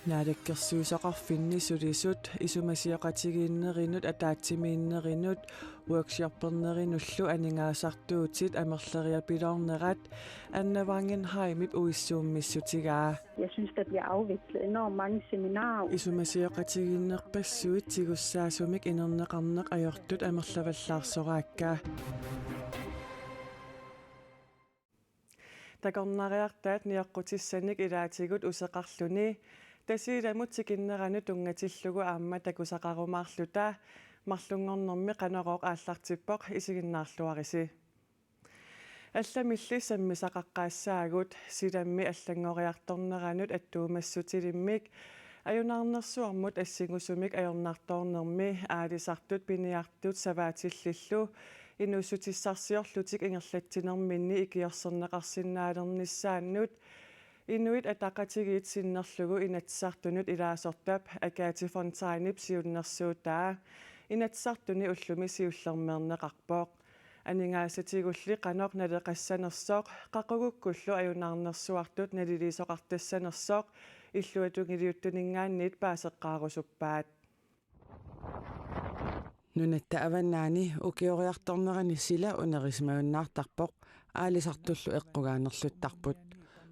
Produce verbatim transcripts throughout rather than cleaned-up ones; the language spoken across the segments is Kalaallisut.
Naalakkersuisoqarfinni sulisut isumasioqatigiinnerinut ataatsimiinnerinut workshopernerinullu aningaasartuutit amerleriapiloornerat Anna Wangenheimip uissuummissutigaa. Jeg synes, der bliver afviklet enormt mange seminarer. Isumasioqatigiinnerpassuit tigussaasumik inerneqarneq ajortut amerlavallaarsoraakka. Takornariartaat nioqqutissanik ilaatigut useqarluni Tasiilamut tikinneranut tunngatillugu aamma takusaqarumaarluta marlunngornermi Qanorooq aallartippoq, isiginnaarluarisi. Allamilli sammisaqaqqaassaagut. Silammi allanngoriartorneranut attuumassutilimmik ajunaarnersuarmut assingusumik ajornartoornermi aalisartut piniartut savaatillillu inuussutissarsiorlutik ingerlatsinerminni ikiorserneqarsinnaalernissaannut Inuit Ataqatigiit sinnerlugu Inatsisartunut ilaasortap Agathe Fontainep siunnersuutaa Inatsisartuni ullumi siullermeerneqarpoq. Aningaasatigulli qanoq naleqassanersoq, qaqugukkullu ajunaarnersuartut naliliisoqartassanersoq illuatungiliuttuninngaanniit paaseqqaarusuppaat. Nunatta Avannaani ukioriartornerani sila unerisimagunnaartarpoq, aalisartullu eqqugaanerluttarput.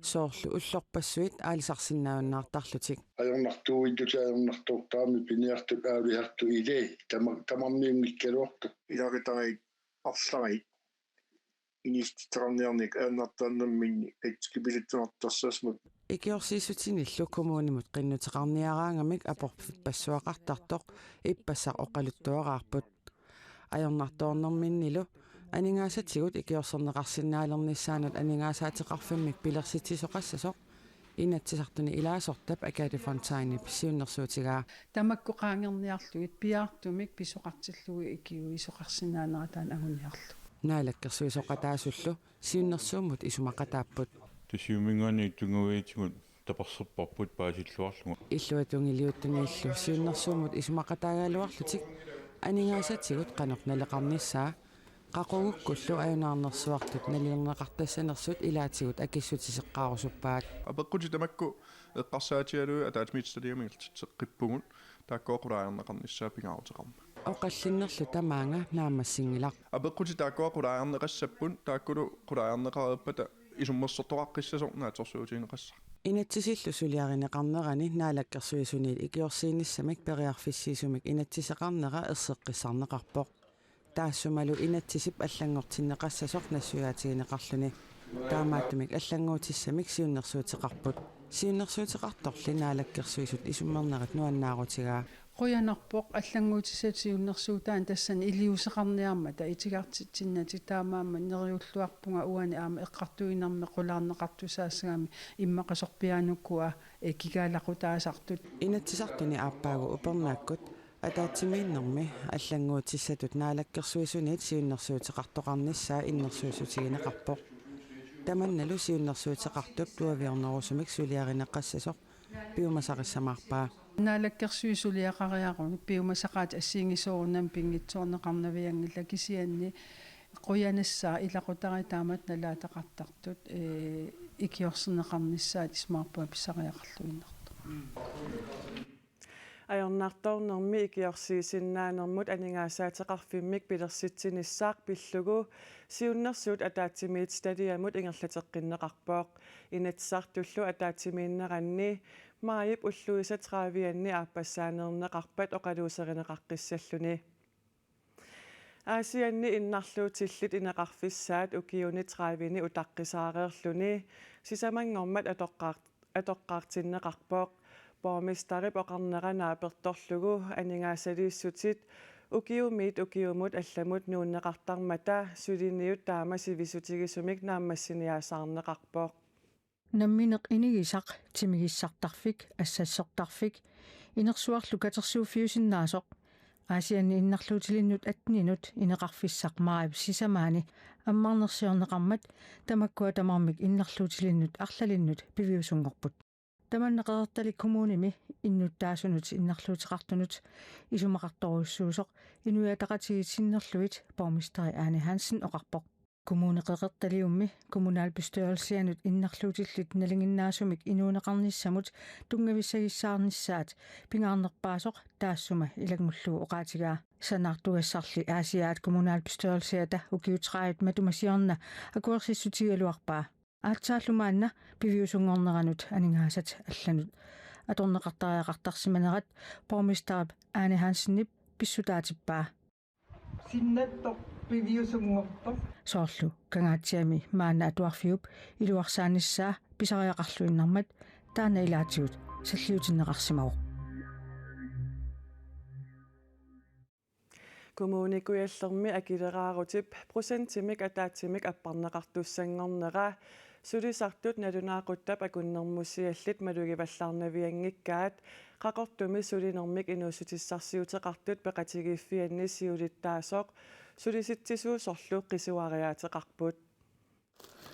Soorlu ullorpassuit aalisarsinnaajunnaartarlutik. Ajornartuuillutik ajornartoortarami piniartut aalisartut ilaat tama-, tamarmiunngikkaluartut. Ilaquttarit arlaat inissitseqarniarneq ajornartoornerminni atsikipiluttunartarsimasut. Ikiorsiissutinillu kommunimut qinnuteqarniaraangamik aporfippassuaqartartoq ippassaq oqaluttuaraarput. Ajornartoornerminnilu aningaasatigut ikiorserneqarsinnaalernissaannut aningaasaateqarfimmik pilersitsisoqassasoq Inatsisartuni ilaasortap Agathe Fontainep siunnersuutigaa. Tamakku qaangerniarlugit piaartumik pisoqartillugu ikiuisoqarsinnaanera taanna anguniarlugu. Naalakkersuisooqataasullu siunnersuummut isumaqataapput. Tasiuminngaanniit tunngaviatigut taperserparput paasilluarlugu. Illuatungiliuttuniillu siunnersuummut isumaqataagaluarlutik aningaasatigut qanoq naleqarnissaa, qaqugukkullu ajunaarnersuartut nalilerneqartassanersut ilaatigut akissutiseqqaarusuppaat. Apeqqutit tamakku eqqarsaatigalugit ataatsimiititaliami iltitseqqippugut taakkua qulaajarneqarnissaa pingaaruteqarmat. Oqallinnerlu tamaanga naammassinngilaq. Apeqqutit taakkua qulaajarneqassapput, taakkulu qulaajarneqareerpata isummersortoqaqqissasoq naatsorsuutigineqassaq. Inatsisillu suliarineqarnerani Naalakkersuisuniit ikiorsiinissamik periarfissiisumik inatsiseqarnera erseqqissarneqarpoq. Taassumalu inatsisip allanngortinneqassasoq nassuiaatigineqarluni. Taamaattumik allannguutissamik siunnersuuteqarput. Siunnersuuteqartorli Naalakkersuisut isummernerat nuannaarutigaa. Qujanarpoq allannguutissat siunnersuutaanni tassani iliuuseqarniarmata itigartitsinnatik, taamaammat neriulluarpunga uani aamma eqqartuinermi qulaarneqartussaassagami immaqa sorpiaanukua, eh, kikaalaqutaasartut. Inatsisartuni aappaagu upernaakkut ataatsimiinnermi allannguutissatut Naalakkersuisuniit siunnersuuteqartoqarnissaa innersuussutigineqarpoq. Tamannalu siunnersuuteqartup tuaviornerusumik suliarineqassasoq piumasarissamaarpaa. Naalakkersuisut suliaqariaruni piumasaqaatit assigiinngissuugunarmik pinngitsoorneqarnavianngillat, kisianni qujanassaaq ilaqutariit taamatut nalaataqartartut, ee, ikiorserneqarnissaat isumaqarpunga pissariaqarluinnartoq. Ajornartoornermi ikiorsiisinnaanermut aningaasaateqarfimmik pilersitsinissaq pillugu siunnersuut ataatsimiititaliamut ingerlateqqinneqarpoq. Inatsisartullu ataatsimiinneranni maajip ulluisa tredivianni aappassaaneerneqarpat oqaluuserineqaqqissalluni. Aasianni innarluutillit ineqarfissaat ukiuni tredivini utaqqisaareerluni sisamanngormat atoqqaart-, atoqqaartinneqarpoq. Borgmesterip oqarnera naapertorlugu aningaasaliissutit ukiumiit ukiumut allamut nuunneqartarmata suliniut taama sivisutigisumik naammassiniaasaarneqarpoq. Nammineq inigisaq, timigissartarfik, assassortarfik, inersuarlu katersuuffiusinnaasoq, Aasianni innarluutilinnut atteninut ineqarfissaq maajip sisamaani ammarnersiorneqarmat tamakkua tamarmik innarluutilinnut arlalinnut piviusunngorput. Tamanna Qeqertalik Kommunimi innuttaasunut innarluuteqartunut isumaqartorujussuusoq Inuit Ataqatigiit sinnerlugit borgmesteri Ane Hansen oqarpoq. Kommune Qeqertaliummi kommunalbestyrelsianut innarluutillit nalinginnaasumik inuuneqarnissamut tunngavissagissaarnissaat pingaarnerpaasoq taassuma ilanngullugu oqaatigaa. Sanaartugassarli Aasiaat kommunalbestyrelsiata ukiut tredive matuma siorna akuersissutigigaluarpaa. Aatsaallu maanna piviusunngorneranut aningaasat allanut atorneqartariaqartarsimanerat borgmesterip Ane Hansenip pissutaatippaa. Sinnattoq piviusunngortoq. Soorlu Kangaatsiami maanna atuarfiup iluarsaanissaa pisariaqarluinnarmat taanna ilaatigut salliutinneqarsimavoq. Kommune Kujallermi akileraarutip procentimik ataatsimik apparneqartussanngornera sulisartut nalunaaquttap akunnermusiallit malugivallaarnavianngikkaat Qaqortumi sulinermik inuussutissarsiuteqartut peqatigiiffianni siulittaasoq sulisitsisuusorlu qisuariaateqarput.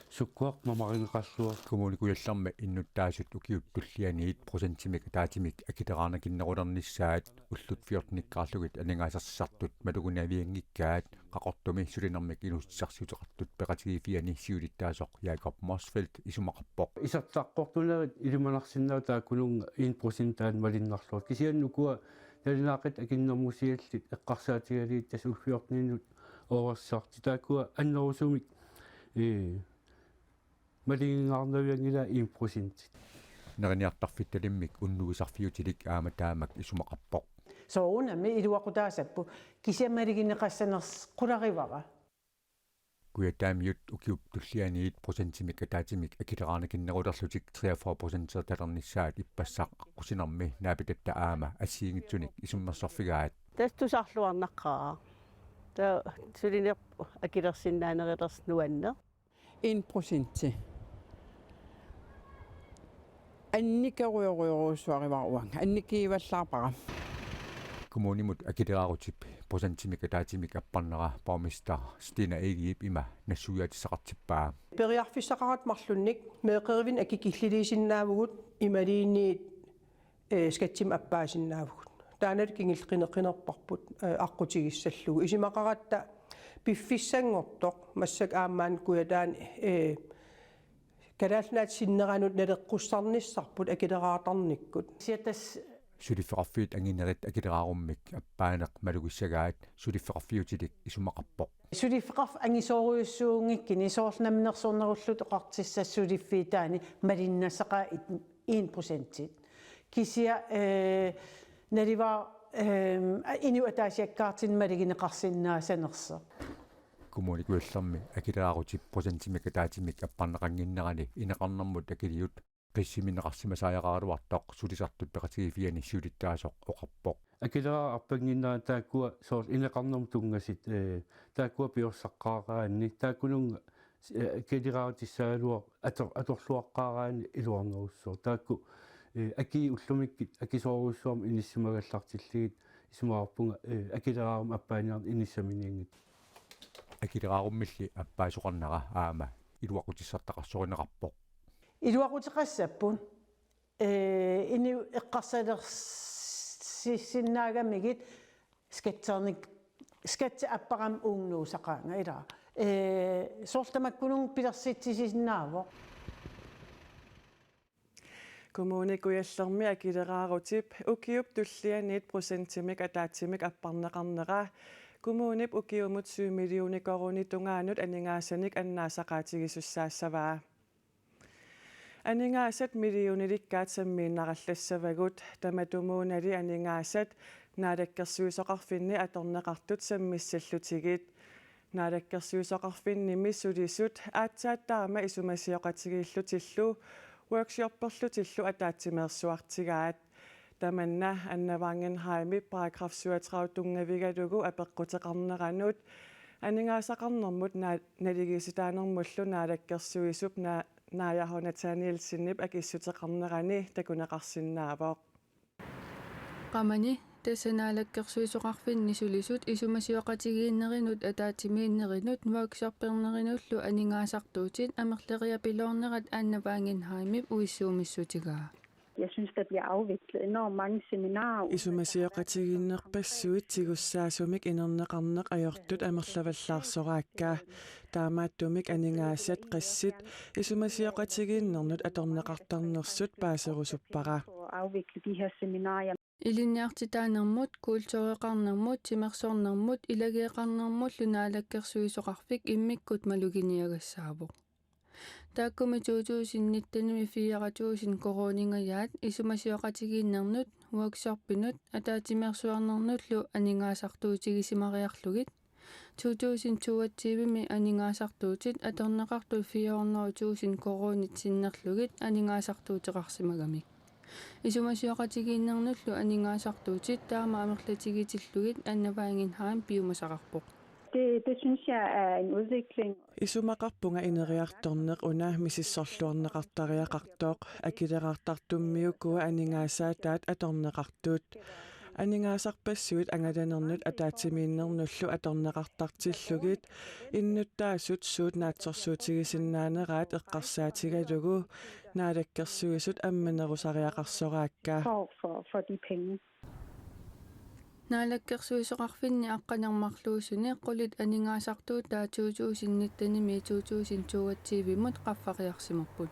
Sukkua mamarineqarluarpoq. Kommune Kujallermi innuttaasut ukiup tullianiit procentimik ataatsimik akileraarnakinnerulernissaat ullut fjortenikkaarlugit aningaasarsisartut maluginavianngikkaat Qaqortumi sulinermik inuussutissarsiuteqartut peqatigiiffianni siulittaasoq Jakob Motzfeldt isumaqarpoq. Isertartortunerit ilimanarsinnaavoq taakkununnga en procent taanna malinnarluartoq. Kisianni ukua nalunaaqutap akunnermusiallit eqqarsaatigalugit tassa ullut fjorteninut oorersartut taakkua annerusumik, ee, maluginngaarnavianngilaat en procent. Neriniartarfittalimmik unnuisarfiutilik aamma taamak isumaqarpoq. Soorunami iluaqutaassapput kisianni malugineqassanersoq qularivara. Kujataamiut ukiup tullianiit procentimik ataatsimik akileraarnakinnerulerlutik treogfyrre procentertalernissaat ippassaq aqqusinermi naapitatta aamma assigiinngitsunik isummersorfigaat. Tassa tusarluarnaqqaarpoq. Taava sulineq akilersinnaanerulersoq nuanneq. En procenti. Annikerujorujorujussuarivara uanga. Annikigivallaarpara. Kommunimut akileraarutip procentimik ataatsimik apparnera borgmester Stina Egedep ima nassuiaatissaqartippaa. Periarfissaqaratta marlunnik meeqqerivinnik akikilliliisinnaavugut imaluunniit, ee, skattimik appaasinnaavugut. Taannalu kingulleq qineqqinerparput, ee, aqqutigissallugu. Isumaqaratta piffissanngortoq massakkut aamma Kujataani, ee, Kalaallit Nunaata sinneranut naleqqussarnissarput akileraartarnikkut. Siatas. Suliffeqarfiit anginerit akileraarummi appaaneq malugissagaat suliffeqarfiutilik isumaqarpoq. Suliffeqarfik angisoorujussuunngikkuni soorlu namminersornerullutik oqartussat suliffiit taanna malinnassaqaat en procentit. Kisianni, ee, naluara, ee, inuit ataasiakkaartunik malugineqarsinnaasanersoq. Kommune Kujallermi akileraarutip procentimik ataatsimik apparneqannginnerani ineqarnermut akiliut qissiminneqarsimasariaqaraluartoq sulisartut peqatigiiffianni siulittaasoq oqarpoq. Akileraarut arpannginnerani taakkua soorlu ineqarnermut tunngasut, ee, taakkua piorsaqqaaraanni taakkununnga, ee, akileraarutissagaluaq ator-, atorluaqqaaraanni iluarnerussaaq. Taakku, ee, akii ullumikkut akisoorujussuarmik inissisimagallartillugit isumaqarpunga, ee, akileraarummi appaaniarneq inissaminianngitsoq. Akileraarummilli appaasoqarnera aamma iluaqutissartaqarsorineqarpoq. Iluaquteqassapput, ee, inuit eqqarsalersissinnaagamigit skatternik, skattip apparami uunnuusaqaanga ilaa. Ee, soorlu tamakkununnga pilersitsisinnaavoq. Kommune Kujallermi akileraarutip ukiup tullianiit procentimik ataatsimik apparneqarnera kommunip ukiumut syv millioner koruunit tungaanut aningaasanik annaasaqaatigisussaassavaa. Aningaasat millionilikkaat sammiinnarallassavagut, tamatumuunali aningaasat Naalakkersuisoqarfinni atorneqartut sammissallutigit. Naalakkersuisoqarfinnimi sulisut aatsaat taama isumasioqatigiillutillu workshopperlutillu ataatsimeersuartigaat. Tamanna Anna Wangenheimip paragraf syvogtredive tunngavigalugu apeqquteqarneranut aningaasaqarnermut naa-, naligiissitaanermullu naalakkersuisup naa-, Naaja H. Nathanielsenip akissuteqarnerani takuneqarsinnaavoq. Qamani tassa Naalakkersuisoqarfinni sulisut isumasioqatigiinnerinut ataatsimiinnerinut workshoppernerinullu aningaasartuutit amerleriapiloornerat Anna Wangenheimip uissuumissutigaa. Jeg synes, der bliver afviklet enormt mange seminarer. Isumasioqatigiinnerpassuit tigussaasumik inerneqarneq ajortut amerlavallaarsoraakka. Taamaattumik aningaasat qassit isumasioqatigiinnernut atorneqartarnersut paaserusuppara. At afvikle de her seminarer. Ilinniartitaanermut, kultureqarnermut, timersornermut, ilageeqarnermullu naalakkersuisoqarfik immikkut maluginiagassaavoq. Taakkumi to tusind nitten-imi fire tusind koruuningajaat isumasioqatigiinnernut, workshopinut, ataatsimeersuarnernullu aningaasartuutigisimariarlugit, to tusind toogtyve-mi aningaasartuutit atorneqartut fire hundrede tusind koruunit sinnerlugit aningaasartuuteqarsimagamik. Isumasioqatigiinnernullu aningaasartuutit taama amerlatigitillugit Anna Wangenheim piumasaqarpoq. Det, det synes jeg er en udvikling. Isumaqarpunga ineriartorneq una misissorluarneqartariaqartoq, akilerartartummi ukua aningaasaataat atorneqartut. Aningaasarpassuit angalanernut ataatsimiinnernullu atorneqartartillugit innuttaasut suut naatsorsuutigisinnaaneraat eqqarsaatigalugu Naalakkersuisut ammanerusariaqarsoraakka. Får for, for de penge. Naalakkersuisoqarfinni aqqaneq-marluusuni qulit aningaasartuutaat to tusind nitten-imiit to tusind toogtyve-mut qaffariarsimapput.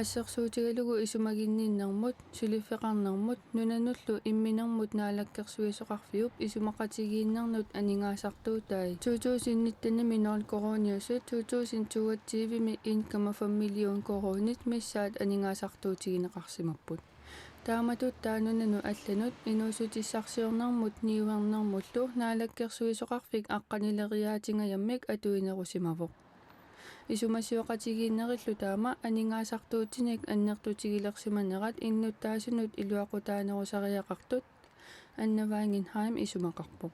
Assersuutigalugu isumaginninnermut, suliffeqarnermut, nunanullu imminermut naalakkersuisoqarfiup isumaqatigiinnernut aningaasartuutai to tusind nitten-imi nul koruuniusut to tusind toogtyve-mi en komma fem million koruunit missaat aningaasartuutigineqarsimapput. Taamatut taava nunanut allanut inuussutissarsiornermut niuernermullu naalakkersuisoqarfik aqqanileriaatingajammik atuinerusimavoq. Isumasioqatigiinnerillu taama aningaasartuutinik annertutigilersimanerat innuttaasunut iluaqutaanerusariaqartut Anna Wangenheim isumaqarpoq.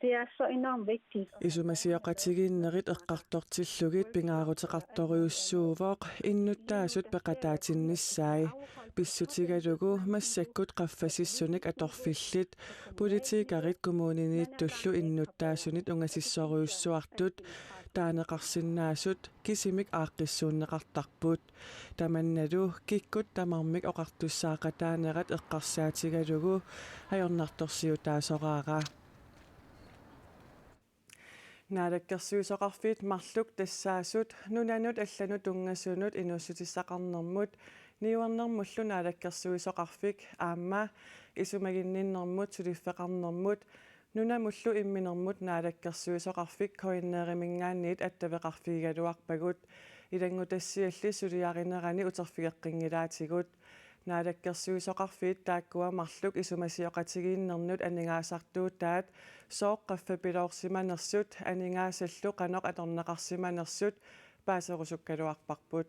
Det er så enormt vigtigt. Isumasioqatigiinnerit eqqartortillugit pingaaruteqartorujussuuvoq innuttaasut peqataatinnissaat, pissutigalugu massakkut qaffasissunik atorfillit politikerit kommuniniittullu innuttaasunit ungasissorujussuartut taaneqarsinnaasut kisimik aaqqissuunneqartarput. Tamannalu kikkut tamarmik oqartussaaqataanerat eqqarsaatigalugu ajornartorsiutaasoraara. Naalakkersuisoqarfiit marluk tassaasut nunanut allanut tunngasunut inuussutissaqarnermut niuernermullu naalakkersuisoqarfik aamma isumaginninnermut suliffeqarnermut nunamullu imminermut naalakkersuisoqarfik KNR-iminngaanniit attaveqarfigigaluarpagut, ilanngutassialli suliarinerani uterfigeqqinngilaatigut. Naalakkersuisoqarfiit taakkua marluk isumasioqatigiinnernut aningaasartuutaat sooq qaffapiloorsimanersut aningaasallu qanoq atorneqarsimanersut paaserusukkaluarparput.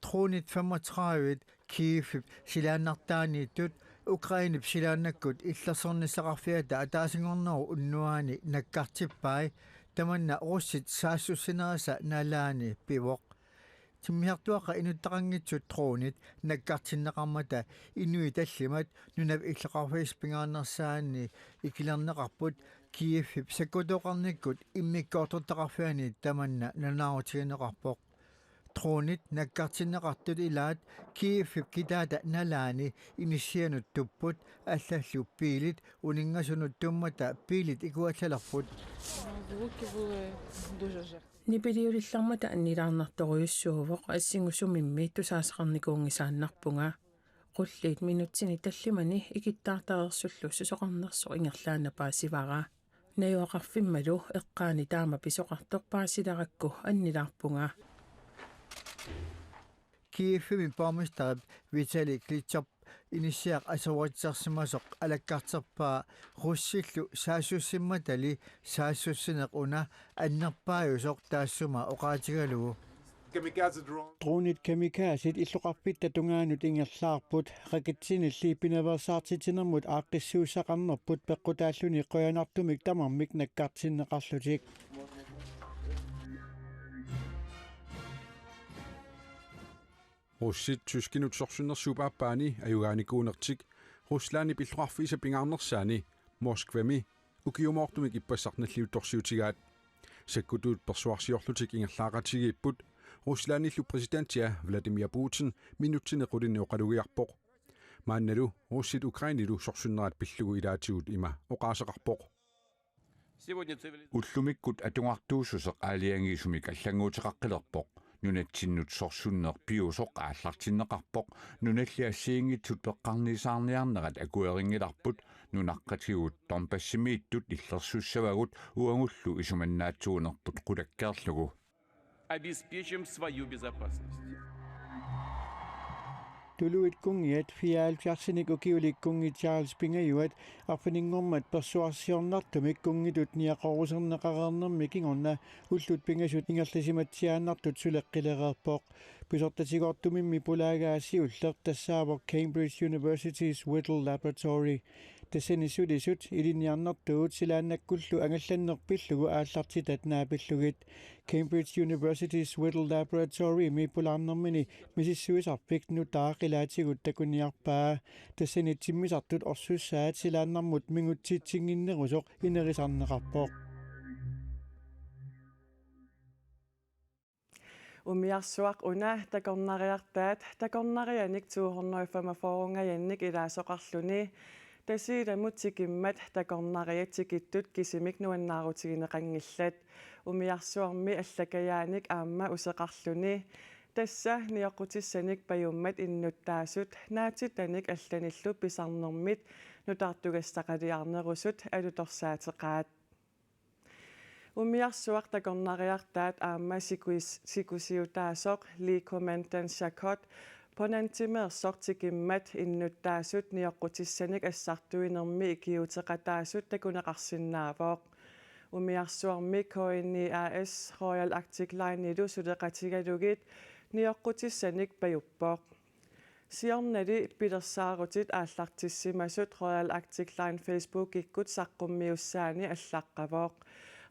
Dronit femogtredive Kievip silaannartaaniittut Ukrainep silaannakkut illersornissaqarfiata ataasinngornerup unnuaani nakkartippai, tamanna russit saassussinerisa nalaani pivoq. Timmisartuaqqat inuttaqanngitsut dronit nakkartinneqarmata inuit tallimat nunap illoqarfiisa pingaarnersaanni ikilerneqarput Kievip sakkutooqarnikkut immikkoortortaqarfiani tamanna nalunaarutigineqarpoq. Dronit nakkartinneqartut ilaat Kievip kitaata nalaani inissianut tupput, allallu biilit uninngasunut tummata biilit ikuallalerput. Звуки были дуже жёсткие. Nipiliulillarmata annilaarnartorujussuuvoq, assingusumimmi tusaasaqarnikuunngisaannarpunga. Qulliit minutsini tallimani ikittaartareersullu susoqarnersoq ingerlaannaq paasivara. Najugaqarfimmalu eqqaani taama pisoqartoq paasilarakku annilaarpunga. Kievimi borgmesterip Vitali Klitschkov inissiaq asuersisarsimasoq alakkarterpaa russillu saassussimmatali saassussineq una annerpaajusoq taassuma oqaatigalugu. Kamikaze drone. Dronit kamikazit illoqarfitta tungaanut ingerlaarput, raketsinilli pinaveersaartitsinermut aaqqissuussaqarnerput peqqutaalluni qujanartumik tamarmik nakkartinneqarlutik. Russit tyskinut sorsunnersuup aappaani ajugaanikuunertik Ruslandip illoqarfiisa pingaarnersaani Moskvami ukiumoortumik ippassaq nalliuttorsiutigaat. Sakkutuut persuarsiorlutik ingerlaaqatigiipput Ruslandillu præsidentia Vladimir Putin minutsini qulinni oqalugiarpoq. Maannalu russit Ukrainelu sorsunnerat pillugu ilaatigut ima oqaaseqarpoq: Ullumikkut atugartuussuseq aalajangiisumik allannguuteqaqqilerpoq. Nunatsinnut sorsunneq piusoq aallartinneqarpoq. Nunalli assigiinngitsut peqqarniisaarniarnerat akuerinngilarput. Nunaqqatigut Donbassimiittut illersussavagut uagullu isumannaatsuunerput qulakkeerlugu. Обеспечим свою безопасность. Tuluit kunngiat fireoghalvfjerdsinik ukiulik kunngi Charles pingajuat arfininngormat persuarsiornartumik kunngitut niaqoruserneqareernermi kingorna ullut pingasut ingerlasimatsiaannartut suleqqilereerpoq. Pisortatigoortumimmi pulaagaasiulleq tassaavoq Cambridge University's Whittle Laboratory. Tassani sulisut ilinniarnertuut silaannakkullu angallanneq pillugu aallartitat naapillugit. Cambridge University's Whittle Laboratorymi pulaarnermini misissuisarfik nutaaq ilaatigut takuniarpaa. Tassani timmisartut orsussaat silaannarmut mingutsitsinnginnerusoq inerisarneqarpoq. Umiarsuaq una takornariartaat takornarianik to hundrede og femogfyrrengajannik ilaasoqarluni Tasiilamut tikimmat takornariat tikittut kisimik nuannaarutigineqanngillat. Umiarsuarmi allakajaanik aamma useqarluni. Tassa nioqqutissanik pajummat innuttaasut naatsitanik allanillu pisarnermit nutaartugassaqaliarnerusut alutorsaateqaat. Umiarsuaq takornariartaat aamma sikuis-, sikusiutaasoq Lee Commandant Shakot Ponantimeersoq tikimmat innuttaasut nioqqutissanik assartuinermi ikiuuteqataasut takuneqarsinnaavoq. Umiarsuarmi K N I A/S Royal Arctic Lineilu suleqatigalugit nioqqutissanik pajuppoq. Siornali pilersaarutit aallartissimasut Royal Arctic Line Facebookikkut saqqummiussaani allaqqavoq.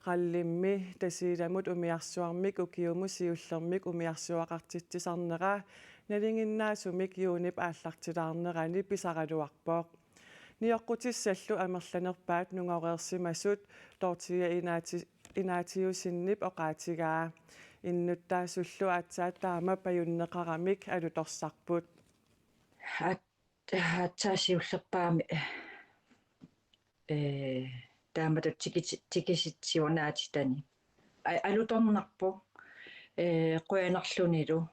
Rallimmi Tasiilamut umiarsuarmik ukiumut siullermik umiarsuaqartitsisarnera nalinginnaasumik juunip aallartilaarnerani pisaraluarpoq. Nioqqutissallu amerlanerpaat nungoreersimasut Dorthea Inaati-, Inaatiussip oqaatigaa. Innuttaasullu aatsaat taama pajunneqaramik alutorsarput. Aat-, aatsaat siullerpaami, ee, taamatut tikit-, tikisitsivoq naatitani. A-, alutornarpoq, ee, qujanarlunilu.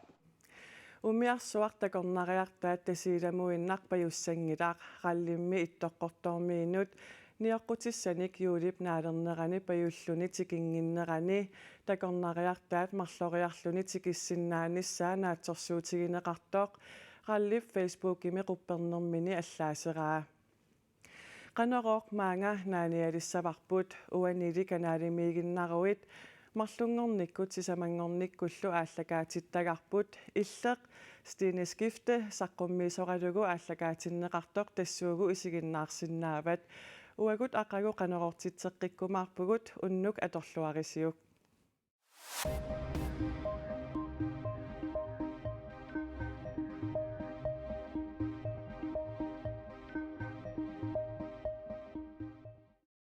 Umiarsuaq takornariartaat Tasiilamuinnaq pajussanngilaq. Rallimmi Ittoqqortoormiinut nioqqutissanik juulip naalernerani pajulluni tikinnginnerani takornariartaat marloriarluni tikissinnaanissaa naatsorsuutigineqartoq rallip Facebookimi quppernermini allaaseraa. Qanorooq maanga naanialissavarput, uanili kanalimiiginnaruit marlunngornikkut sisamanngornikkullu aallakaatittagarput. Illeq Stine Skifte saqqummiisoralugu aallakaatinneqartoq tassuugu isiginnaarsinnaavat. Uagut aqagu Qanoq oortitseqqikkumaarpugut, unnuk atorluarisiuk.